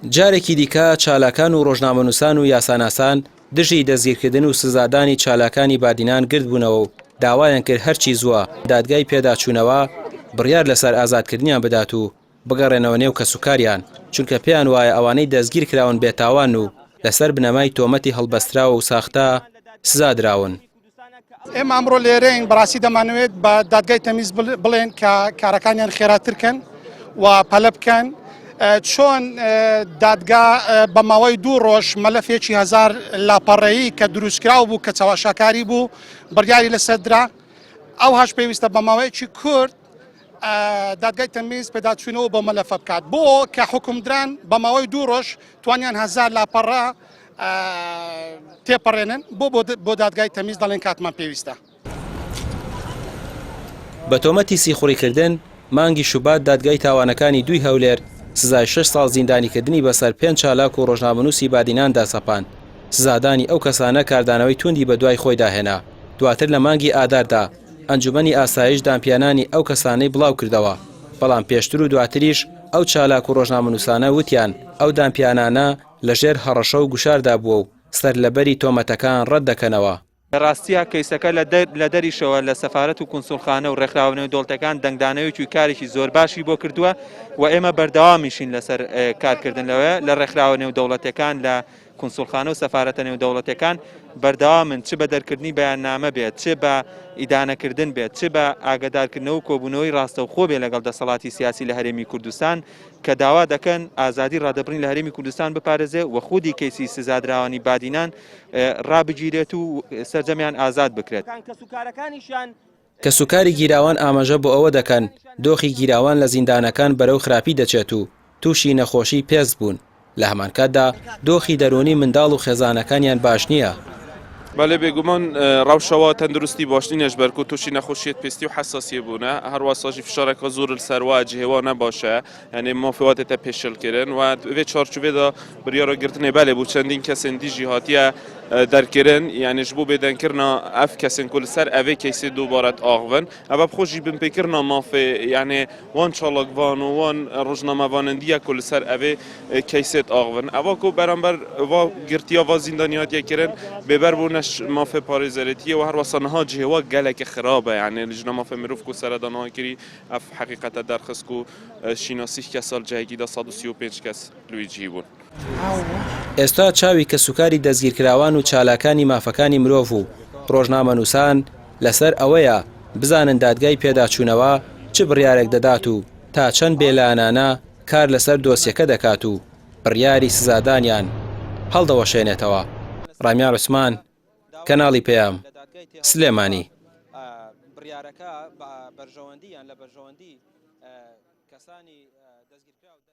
جارێکی دیکە چالاکان و ڕۆژنامەنووسان و یاساناسان دژی دەستگیرکردن و سزادانی چالاکانی بادینان گردبوونەوە و داوایان کرد هەرچی زووە دادگای پێداچوونەوە بڕیار لەسەر ئازادکردنیان بدات و بگەڕێنەوە نێو کەسوکاریان، چونکە پێیان وایە ئەوانەی دەستگیرکراون بێتاوانن و لەسەر بنەمای تۆمەتی هەڵبەستراو و ساختە سزا دراون. ئێمە ئەمڕۆ لێرەین بەڕاستی دەمانەوێت بە دادگای تەمیز بڵێن کە کارەکانیان خێراتر کەن و پەلە بکەن چۆن دادگا بە ماوەی دوو ڕۆژ مەلەفێکی هەزار لاپەڕەیی کە دروستکراو بوو کە چاواشاکاری بوو بڕیاری لەسەر درا ئەو هەش پێویستە بە ماوەیەکی کورت دادگای تەمیز پێداچوونەوە بۆ مەلەفە بکات بۆ کە حکومدران بە ماوەی دوو ڕۆژ توانیان هەزار لاپەڕە تێپەڕێنن بۆ بۆ دادگای تەمیز دەڵێن کاتمان پێویستە. بە تۆمەتی سیخوڕیکردن، مانگی شوبات دادگای تاوانەکانی دووی هەولێر سزای شەش ساڵ زیندانیکردنی بەسەر پێنج چالاک و ڕۆژنامەنووسی بادیناندا سەپاند، سزادانی ئەو کەسانە کاردانەوەی تووندی بەدوای خۆیدا هێنا، دواتر لە مانگی ئاداردا ئەنجومەنی ئاسایش دانپیانانی ئەو کەسانەی بڵاوکردەوە، بەڵام پێشتر و دواتریش ئەو چالاک و ڕۆژنامەنووسانە وتیان ئەو دانپیانانە لەژێر هەڕەشە و گوشاردا بووە و سەرلەبەری تۆمەتەکان ڕەت دەکەنەوە. لە ڕاستیا کەیسەکە لە دەریشەوە لە سەفارەت و کونسوڵخانە و ڕێکخراوە نێودەوڵەتیەکان دەنگدانەوەیەکی و کارێکی زۆر باشی بۆ کردووە و ئێمە بەردەوامیشین لەسەر کارکردن لەوەیە لە ڕێکخراوە نێودەوڵەتیەکان لە کونسوڵخانە و سەفارەتە نێودەوڵەتیەکان بەردەوامن چ بە دەرکردنی بەیاننامە بێت چ بە ئیدانەکردن بێت چ بە ئاگەدارکردنەوە و کۆبوونەوەی ڕاستەوخۆ بێ لەگەڵ دەسەڵاتی سیاسی لە هەرێمی کوردستان کە داوا دەکەن ئازادی ڕادەبڕین لە هەرێمی کوردستان بپارێزێ و خودی کەیسی سزادراوانی بادینان ڕابگیرێت و سەرجەمیان ئازاد بکرێت. کەسوکاری گیراوان ئاماژە بۆ ئەوە دەکەن، دۆخی گیراوان لە زیندانەکان بەرەو خراپی دەچێت و تووشی نەخۆشیی پێست بوون، لە هەمانکاتدا دۆخی دەروونی منداڵ و خێزانەکانیان باش نییە. بەلێ بێگومان ڕەوشەوە تەندروستی باش نینە ژبەر کو توشی نەخۆشیەت پێستی و حەساسیە بوونە هەروەسا ژی فشارەکە زۆر لسەر وا جهێ وا نەباشە یعنی مافێ وا تێتە پێشل کرن و ڤێ چارچووێدا بریارە گرتنێ بەلێ بوو چەندین کەسێن دیژی هاتیە دەرکردن یعنی ژ بۆ بێدەنگکردنا ئەف کەسێن کو لسەر ئەڤێ کەیسێ دووبارە ئاخڤن ئەڤە بخۆ ژی بنپێکردنا مافێ یعنی وان چالاکڤان و وان ڕۆژنامەڤانن دیە کو لسەر ئەڤێ کەیسێت ئاخڤن ئەڤا کو بەرامبەر ڤا گرتیا ڤا زیندانی هاتیە کرن بێبەر بوونە مافێ پارێزەرێتیە و هەروەسا نها جهێ وا گەلەکە خرابە یعنی لجنە مافێ مروڤ کو سەردان وان کری ئەف حەقیقەتە دەرخست کو شیناسیه کەسا لجهێکی دا 135 کەس لوی جهی بوون. ئێستا چاوی کەسوکاری دەستگیرکراوان و چالاکانی مافەکانی مرۆڤ و ڕۆژنامەنووسان لەسەر ئەوەیە بزانن دادگای پێداچوونەوە چ بڕیارێک دەدات و تا چەند بێلایەنانە کار لەسەر دۆسیەکە دەکات و بڕیاری سزادانیان هەڵدەوەشێنێتەوە. ڕامیار عوسمان، کەناڵی پەیام، سلێمانی.